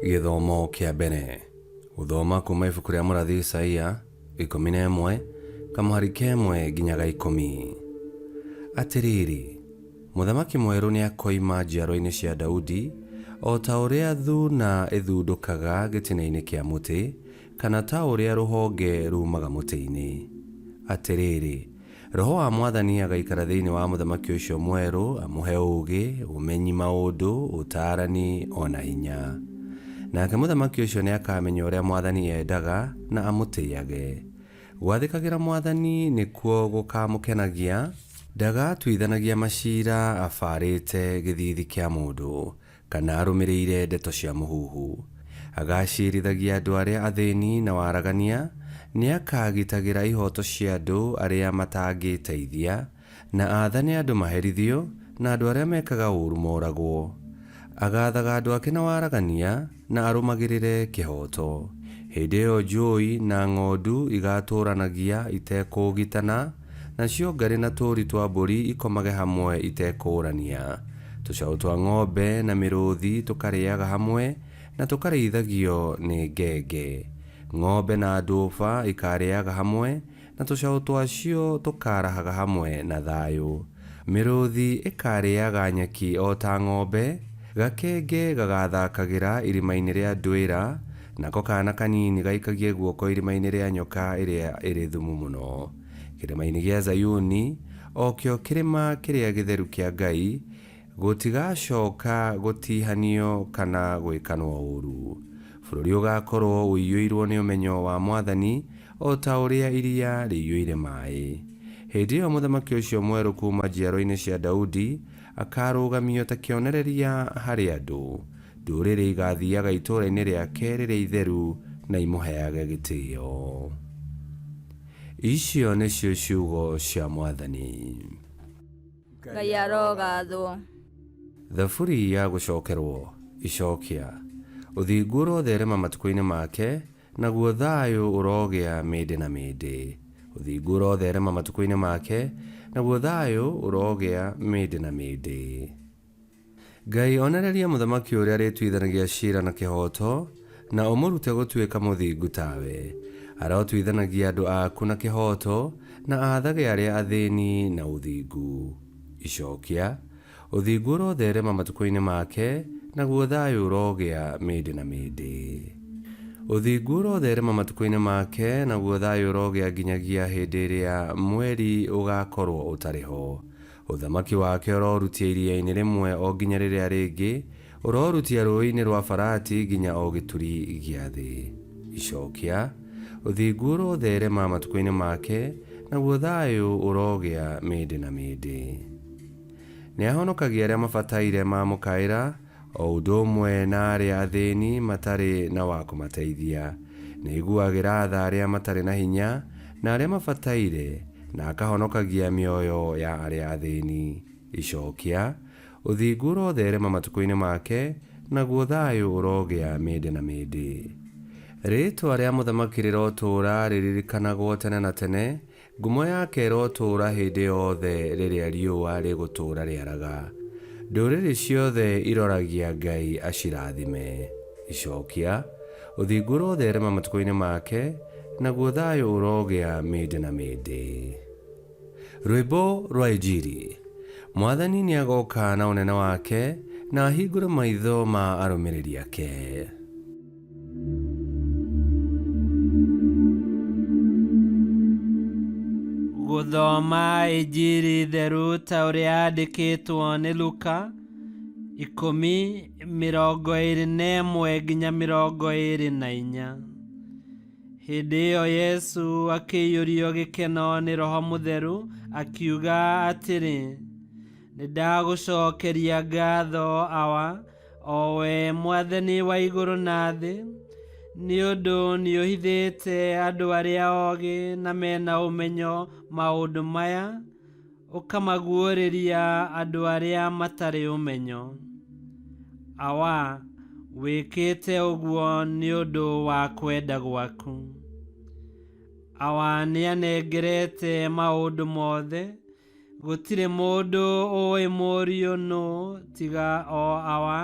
Gĩthomo kĩa mbere. Gũthoma kuma ibuku rĩa mũrathi Isaia 11 kamũhari ka ĩmwe nginya ga ikũmi. Atĩrĩrĩ, mũthamaki mwerũ nĩakoima njiarwa-inĩ cia Daudi, o ta ũrĩa thuuna ĩthundũkaga gĩtina-inĩ kĩa mũtĩ, kana ta ũrĩa rũhonge ruumaga mũtĩ-inĩ. Atĩrĩrĩ, Roho wa Mwathani agaikara thĩinĩ wa mũthamaki ũcio mwerũ, amũhe ũũgĩ, ũmenyi maũndũ, ũtaarani, o na hinya. Nake mũthamaki ũcio nĩakamenya ũrĩa Mwathani endaga, na amũtĩage. Gwathĩkagĩra Mwathani nĩkuo gũkamũkenagia, ndagatuithanagia maciira abarĩte gĩthiithi kĩa mũndũ, kana arũmĩrĩire ndeto cia mũhuhu. Agaaciirithagia andũ arĩa athĩni na waragania, nĩakagitagĩra ihooto cia andũ arĩa matangĩĩteithia, na aathane andũ maherithio, na andũ arĩa mekaga ũũru moragwo. Agaathaga andũ ake na waragania, na arũmagĩrĩre kĩhooto. Hĩndĩ ĩyo njũũi na ng'ondu igaatũũranagia itekũũgitana, nacio ngarĩ na tũũri twa mbũri ikomage hamwe itekũũrania. Tũcaũ twa ng'ombe na mĩrũũthi tũkarĩaga hamwe, na tũkarĩithagio nĩ ngenge. Ng'ombe na nduba ikaarĩaga hamwe, na tũcaũ twacio tũkaarahaga hamwe na thayũ. Mĩrũũthi ĩkaarĩaga nyeki o ta ng'ombe, gakenge gagaathaakagĩra irima-inĩ rĩa nduĩra, nako kaana kanini gaikagie guoko irima-inĩ rĩa nyoka ĩrĩa ĩrĩ thumu mũno. Kĩrĩma-inĩ gĩa Zayuni, o kĩo kĩrĩma kĩrĩa gĩtheru kĩa Ngai, gũtigacoka gũtihanio kana gwĩkanwo ũũru. Bũrũri ũgaakorũo ũiyũirũo nĩ ũmenyo wa Mwathani o ta ũrĩa iria rĩiyũire maĩ. Hĩndĩ ĩyo mũthamaki ũcio mwerũ kuuma njiarwa-inĩ cia Daudi akaarũgamio ta kĩonereria harĩ andũ. Ndũrĩrĩ igaathiaga itũũra-inĩ rĩake rĩrĩa itheru na imũheage gĩtĩo. Icio nĩcio ciugo cia Mwathani. Ngai arogathwo. Thaburi ya gũcokerwo. Icokia. Ũthingu ũrotherema matukũ-inĩ make, naguo thayũ ũrogĩa mĩndĩ na mĩndĩ. Ũthingu ũrotherema matukũ-inĩ make, naguo thayũ ũrogĩa mĩndĩ na mĩndĩ. Ngai, onereria mũthamaki ũrĩa arĩtuithanagia ciira na kĩhooto, na ũmũrute gũtuĩka mũthingu tawe. Arotuithanagia andũ aku na kĩhooto, na aathage arĩa athĩni na ũthingu. Icokia, Ũthingu ũrotherema matukũ-inĩ make, naguo thayũ ũrogĩa mĩndĩ na mĩndĩ. Ũthingu ũrotherema matukũ-inĩ make, naguo thayũ ũrogĩa nginyagia hĩndĩ ĩrĩa mweri ũgaakorũo ũtarĩ ho. Ũthamaki wake ũrorutia iria-inĩ rĩmwe o nginya rĩrĩa rĩngĩ, ũrorutia rũũĩ-inĩ rwa Farati nginya o gĩturi gĩa thĩ. Icokia, Ũthingu ũrotherema matukũ-inĩ make, naguo thayũ ũrogĩa mĩndĩ na mĩndĩ. Nĩahonokagia arĩa mabataire mamũkaĩra, o ũndũ ũmwe na arĩa athĩni matarĩ na wa kũmateithia. Nĩaiguagĩra tha arĩa matarĩ na hinya, na arĩa mabataire, na akahonokagia mĩoyo ya arĩa athĩni. Icokia, Ũthingu ũrotherema matukũ-inĩ make, naguo thayũ ũrogĩa mĩndĩ na mĩndĩ. Rĩĩtwa rĩa mũthamaki rĩrotũũra rĩririkanagwo tene na tene, Ngumo yake ĩrotũũra hĩndĩ yothe rĩrĩa riũa rĩgũtũũra rĩaraga. Ndũrĩrĩ ciothe iroragia Ngai acirathime. Icokia, Ũthingu ũrotherema matukũ-inĩ make, naguo thayũ ũrogĩa mĩndĩ na mĩndĩ. Rwĩmbo rwa Injiri. Mwathani nĩagoka na ũnene wake, na ahingũre maitho ma arũmĩrĩri ake. Gũthoma Injiri theru ta ũrĩa yandĩkĩtwo nĩ Luka, 10:21 nginya 24. Hĩndĩ ĩyo Yesu akĩiyũrio gĩkeno nĩ Roho Mũtheru, akiuga atĩrĩ, Nĩ ndagũcokeria ngatho, Awa, o we Mwathani wa igũrũ na thĩ, nĩ ũndũ nĩũhithĩte andũ arĩa ogĩ na mena ũmenyo maũndũ maya, ũkamaguũrĩria andũ arĩa matarĩ ũmenyo. Awa, wĩkĩte ũguo nĩ ũndũ wa kwenda gwaku. Awa nĩanengerete maũndũ mothe, Gũtirĩ mũndũ ũĩ Mũriũ nũ tiga o Awa,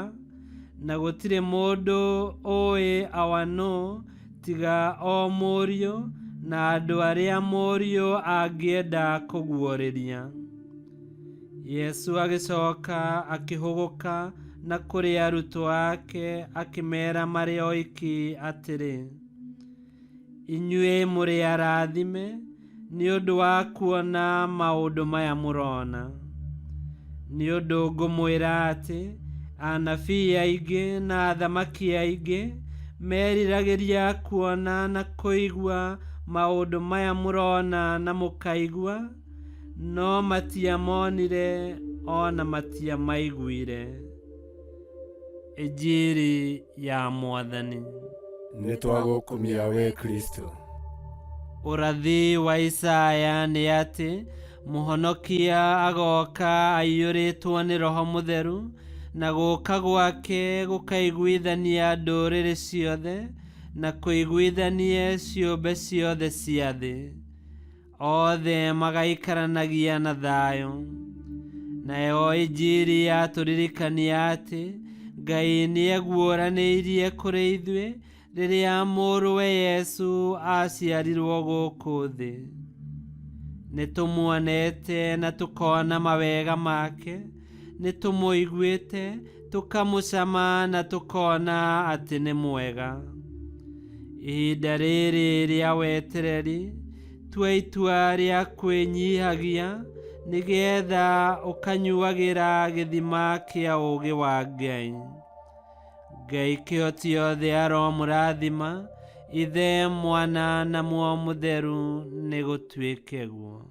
Na gũtirĩ mũndũ ũĩ Awa nũ tiga o Mũriũ, na andũ arĩa Mũriũ angĩenda kũguũrĩria. Yesu agĩcoka akĩhũgũka na kũrĩ arutwo ake akĩmeera marĩ oiki atĩrĩ, inyuĩ mũrĩ arathime nĩ ũndũ wa kuona maũndũ maya mũrona. Nĩ ũndũ ngũmwĩra atĩ anabii aingĩ na athamaki aingĩ meriragĩria kuona na kũigua maũndũ maya mũrona na mũkaigua, no matiamonire o na matiamaiguire. Injiri ya Mwathani. Nĩ twagũkumia we Kristo. Ũrathi wa Isaya nĩ atĩ Mũhonokia agoka aiyũrĩtwo nĩ Roho Mũtheru, na gũka gwake gũkaiguithania ndũrĩrĩ ciothe na kũiguithanie ciũmbe ciothe cia thĩ. Othe magaikaranagia na thayũ. Nayo Injiri yatũririkania atĩ Ngai nĩeguũranĩirie kũrĩ ithuĩ rĩrĩa Mũrũwe Yesu aaciarirwo gũkũ thĩ. Nĩtũmuonete na tũkona mawega make, nĩtũmũiguĩte tũkamũcama na tũkona atĩ nĩ mwega. Ihinda rĩrĩ rĩa wetereri, tua itua rĩa kwĩnyihagia nĩgetha ũkanyuagĩra gĩthima kĩa ũũgĩ wa Ngai. Ngai kĩhoti yothe aromũrathima, Ithe, Mwana na Muoyo Mũtheru, nĩgũtuĩke guo.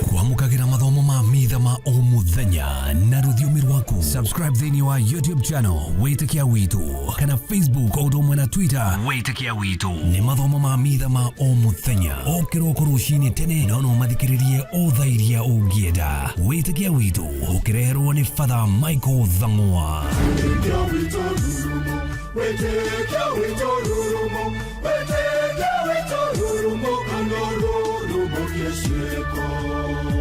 Kwamũkagĩra mathomo ma mitha ma o mũthenya na rũthiomi rwaku. Subscribe thĩinĩ wa YouTube channel Wĩtĩkia Witũ kana Facebook o ũndũ ũmwe na Twitter Wĩtĩkia Witũ. Nĩ mathomo ma mitha ma o mũthenya o kĩroko rũcinĩ tene, no no mathikĩrĩrie o thaa iria ũngĩenda. Wĩtĩkia Witũ ũkĩreherwo nĩ Father Michael Thang'wa. Wĩtĩkia witũ rurumo, wĩtĩkia witũ rurumo, kana rurumo kĩciĩko.